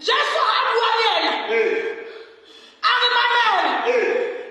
Jesu ha a bua le yena a re mamela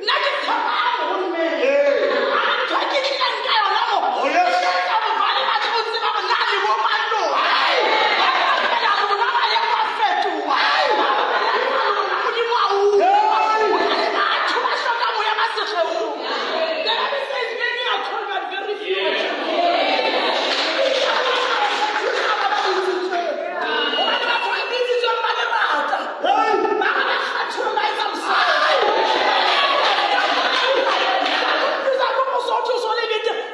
nna ke tshepang ho mmele a re ntho e ke tlileng ka yona mo Oh, yes. ke etsa hore ba le batle ho tseba hore na le bo mang lona. Ba rapela lona maemo a fetoha. Ba rapela lona Modimo a utlwa. Ho na le batho ba hlokang ho ema sekgeong. The Bible says many are called but very few are chosen. Hobane batho ba bitsitsweng ba le bata. Ba re ba kgathuweng ba etsa mosebetsi.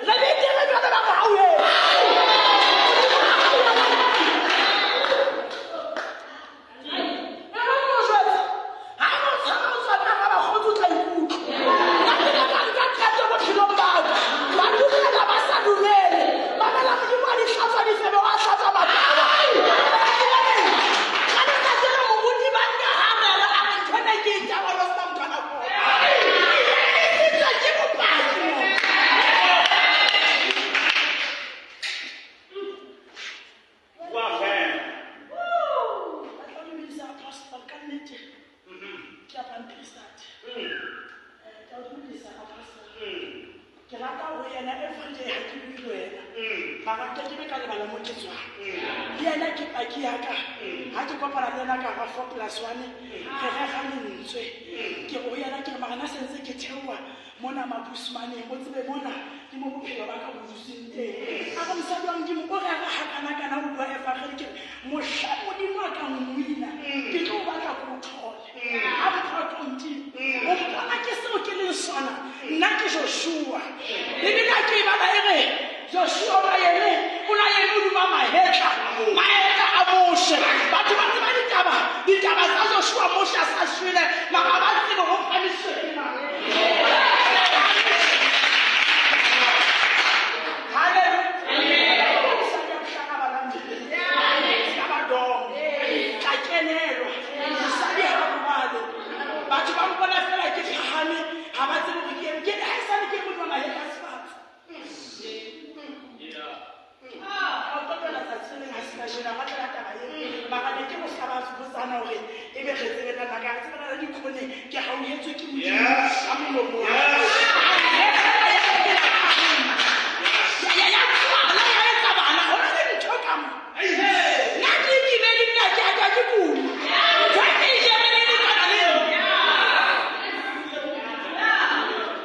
Re betere jwale ba re hauhela. E re ke o jwetse, ha eba o tshaba ho tswa ka hara bakgotsi o tla ikutlwa. Nna ke ile ka nka qeto bophelong ba ka. Ba dumela ba sa dumele. Mamela Modimo a di hlatswa difebe, wa hlatswa matlawa. Ka letsatsi le moruti ba nka ha rera a re ntho ena ke e tjaba ho sena motho a nako. E tswa ke bopaki mo. Bua fela. Ba tla dumedisa apostle ka nnete. Ke a pampiri-state. Ke a o dumedisa apostle. Ke rata ho yena everyday ha ke bue le wena. Mara nke ke be ka lebala mo ke tswang. Le yena ke paki ya ka. Ha ke kopana le yena ka hara 4+1, re rera lentswe. Ke re ho yena ke re mara nna sentse ke theoha mona Mabusmaneng, o tsebe mona ke mo bophelo ba ka bo dutseng teng. A re mosadi wa Modimo o rera hakana-kana o bua evangeli ke re mohla Modimo a ka nwina ke tlo o batla ke o thole. Ha motho a tontile o mpona ke seo ke leng sona nna ke Joshua. Bibele ha ke e bala e re Joshua o na eme o na eme hodima mahetla mahetla a Moshe. Batho ba tseba ditaba ditaba tsa Joshua Moshe a sa shwele mara ha ba tsebe ho phahamisitswe ke mang. Hallelujah. Mosadi a bohlaka ba la Ka ba dom. Tla kenelwa. Mosadi ha robale. Batho ba mpona fela ke phahame ha ba tsebe hore ke eng. Ke ha esale ke eme hodima mahetla a sefatsa. Ka o qoqela tsatsi le leng ha se kajeno, ha tlela taba e. Mara ne ke mohla ba botsana hore ebe re tsebelana ka re tsebelana dikhoneng ke hauhetswe ke Modimo ka molomo wa ka. Ya ya tswala ya etsa bana ho na le ntho ka mo. Nna ke ikimele nna ke a ke kula. Ntho e ke e jereng e lekana le nna.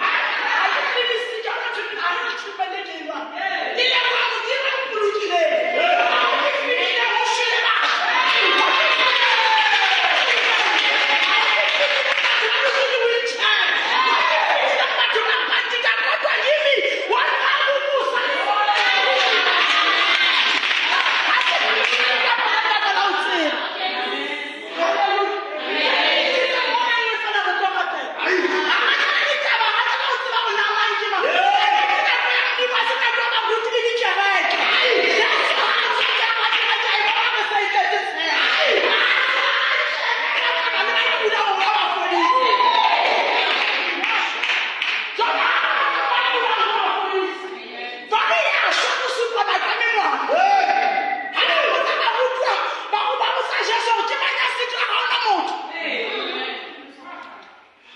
Ha ke tlelesike, ha hona ntho ha hona treatment e ke e nwang. Ke leboha Modimo a mpolokileng. Ke fihlile ho shwele batho. Batho ba dutse di-wheelchair. Ke fihlile batho ba mpatita kodwa kimi wafaka umusa. Ha se ka bona la ho tseba. Hallelujah. Ke mona nngwe fela re tlo rapela. Ha re ditaba, ha re tla tseba hore na mang ke mang. Ke nako ya Modimo, ha se nako ya baruti le dikereke. Jesu ha a tswa ke a batla ke a e bona re sa itletse tshepo. Ba ne ba kula hore ba ba fodise. Jwale ha ba kula hore ba ba fodise. Jwale ya shwa ho supana ka menwana. Ha ba botsa barutuwa, ba ho ba botsa Jesu hore ke mang ya sitwang, ha hona motho.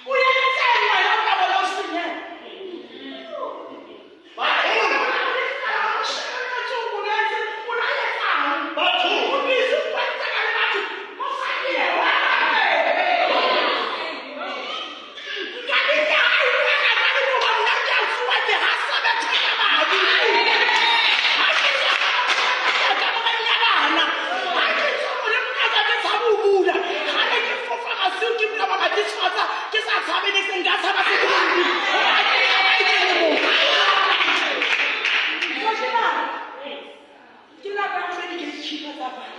O entseng wena o ka bona o senyeha? Ke sa tshabe le seng ka tshaba se ke ha ke tshaba e ke le mo. Ke nako ya go be di-gatekeeper tsa bana.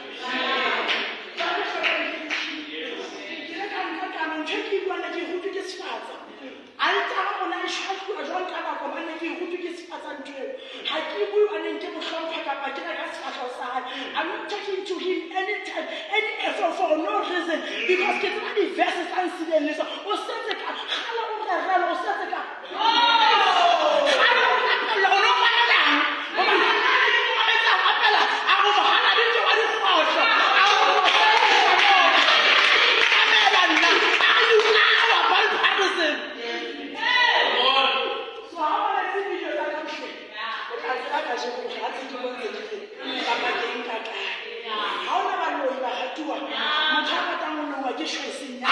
Ba re hloka di-gatekeeper. Ke ile ka nka kano ntho e ke e buang nna ke e rutwe ke sefatsa. Altara o na e shwahluwa jwang ka nako hobane ke e rutwe ke sefatsa ntho eo. Ha ke bue hobaneng ke mo hlompha kapa ke reka sefahleho sa hae. I'm not talking to him anytime, any for no reason because ke tseba di-verse tsa nsileng le tsona. O setse ka kgale o rerela, o setse ka kgale o rapella, o no mamelang. Hobane nna ne ke mo mametse a rapela, a re mohaladitwe wa dikgohlo, a re o sebedisa mona. ke choiceng ya.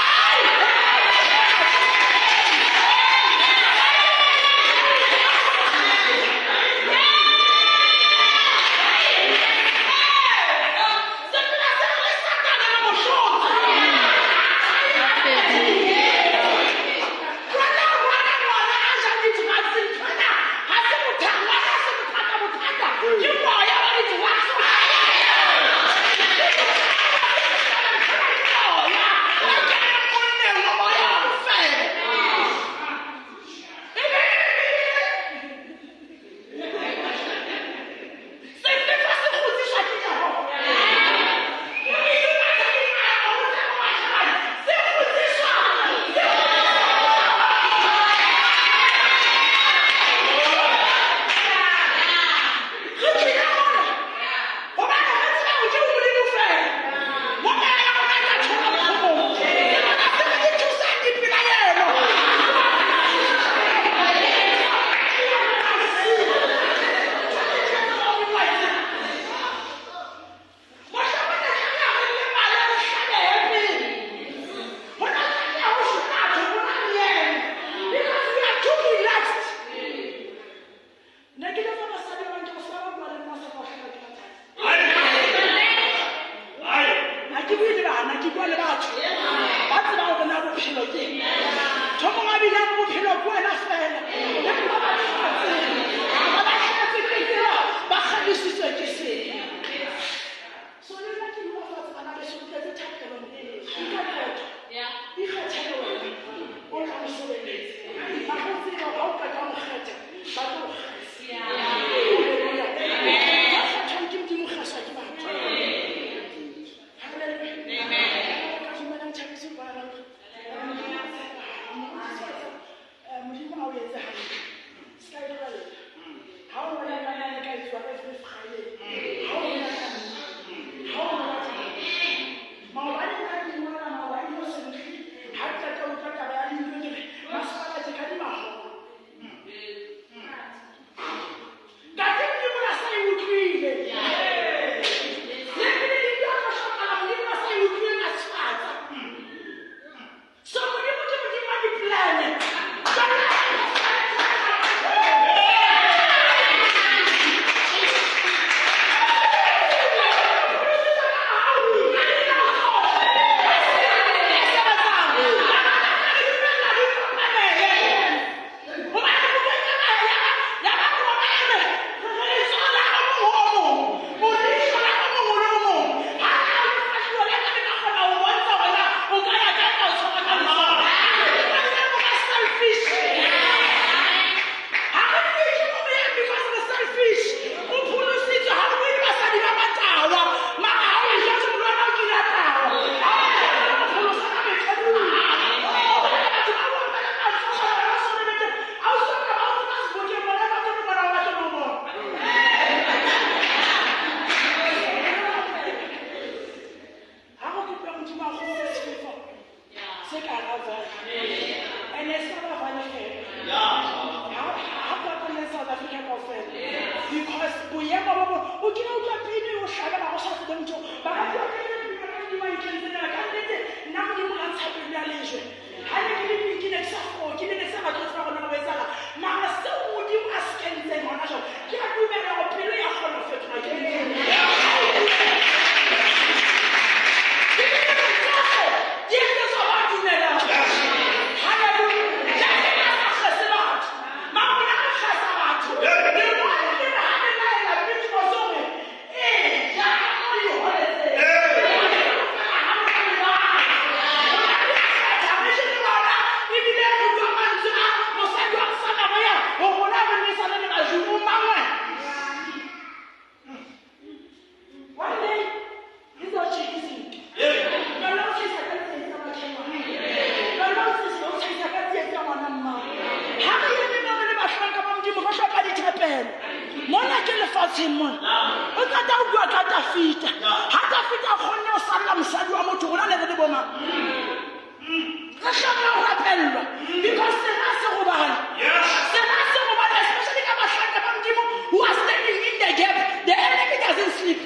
Sleep.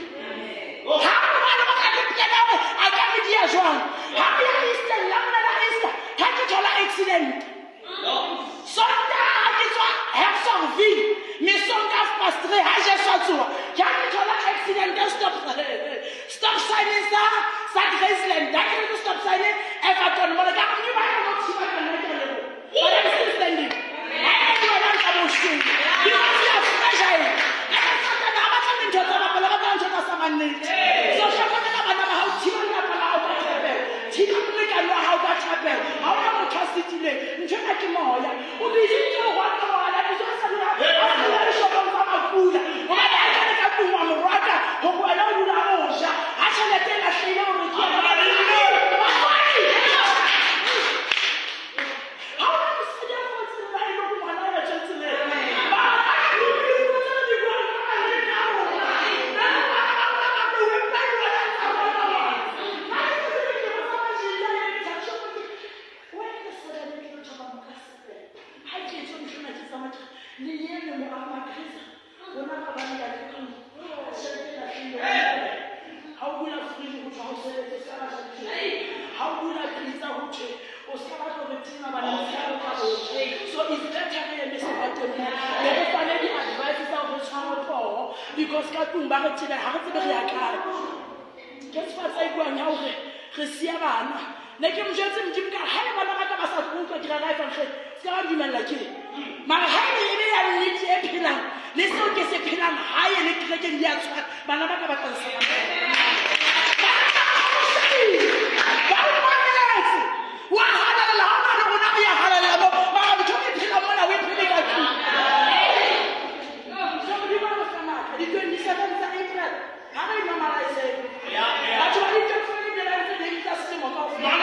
Ha sign sa Graceland. Ha ke re ke stop sign Everton mona ka re ba ya mo thiba ka nna ke a leboha. But I'm still standing. Ha e le wena nka bo shwele. Because you are fragile. Ene Satane ha batla dintho tsa bapala, ba batla ntho tsa sa mannete. So hlokomela bana ba hao, thiba lelapa la hao ka thapelo. Thiba molekane wa hao ka thapelo. Ha hona motho a sitileng. Ntho ena ke moya. O busy ke ho rwaka ngwana, busy a sa le a sa le dishopong tsa makula. Hobane ha ke re ka tlung wa mo rwaka hore wena o dula o ja. Ha tjhelete e lahlehile hore ke yena. Ha hona mosadi a fotseng le ha e le hore ngwana a tswe tseleng. Bana ba ka tlung le dipuo tseo di buang ka maleme a rona. Nna le bana ba rona ka tlung, empa le wena o tla rwaka ngwana. Ha ke tsebe ke botsa majila le methatjho, wena ke sebele ke tlo thoma mo ka sebele. Ha ke etswe ntho ena ke tsamaya ke re, le eme mo a makrisa. Rona ba bang ya ke tlung. Tjhelete e lahlehile. Ha o bula fridge ho thwe ha o sebetse, o ska ba ja dijo. Ha o bula pitsa ho thwe o ska batla hore tima bana o ska batla ho ja. So it's better re eme sefateng moo. Be re fane di-advice tsa hore re tshware poho because ka tlung ba re thibela, ha re tsebe re ya kae. Ke sefatsa e buang ya hore re siya bana. Ne ke mo jwetse Modimo ka re haeba bana ba ka ba sa tlo utlwa ke rera evangelii, se ka ba dumella ke. Mara haeba e be ya nnete e phelang le seo ke se phelang hae le kerekeng di a tshwana, bana ba ka ba tla nsala morao. Bana ba hao shebile, ba o mametse, wa halalela ha ona le rona re ya halalela mo, mara ntho e phelang mona o e phele ka tlung. So Modimo a re fe matla. Di-27 tsa April ha re normalize. Batho ba di-twenty-seven ebile ba entse date tsa selemo kaofela.